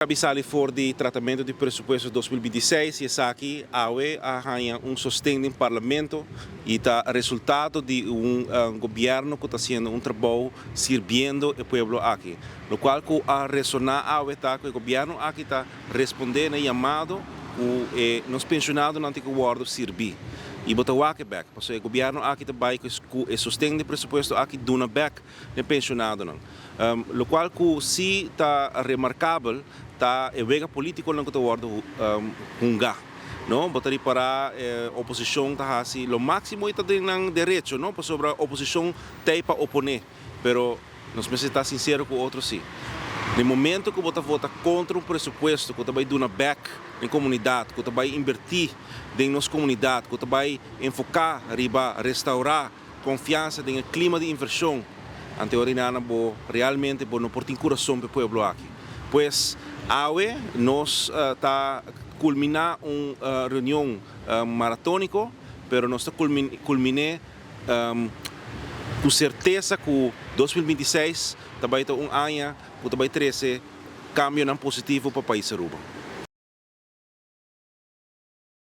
Caba di sali for di tratamento di presupuesto 2026 y esaki awe a haya un sosten den parlamento y ta resultado di un gobierno cu ta haciendo un trabou sirbiendo e pueblo aki. Locual cu a resona awe ta cu e gobierno aki ta responde na yamado cu e nos pensionadonan tin cu wordo sirbi. Y bo ta wak bek, pasobra e gobierno aki ta bay cu e sosten di presupuesto aki duna bek na pensionadonan. Locual cu si ta remarcabel ta e wega politiconan cu ta wordo hunga. No, bo ta ripara oposicion ta haci lo maximo y ta den nan derecho, no, pasobra oposicion t'ey pa opone, pero nos mester ta sincero cu otro si. Den momento cu bo ta vota contra un presupuesto cu ta bay duna bek den comunidad, cu ta bay inverti den nos comunidad, cu ta bay enfoca riba restaura confiansa den e clima di inversion, anto orinana bo realmente bo no por tin curason pa e pueblo aki. Pues awe nos ta culmina un reunion maratonico, pero nos ta culmine cu certeza cu 2026 ta bay ta un aña cu ta bay trece cambionan positivo pa pais Aruba.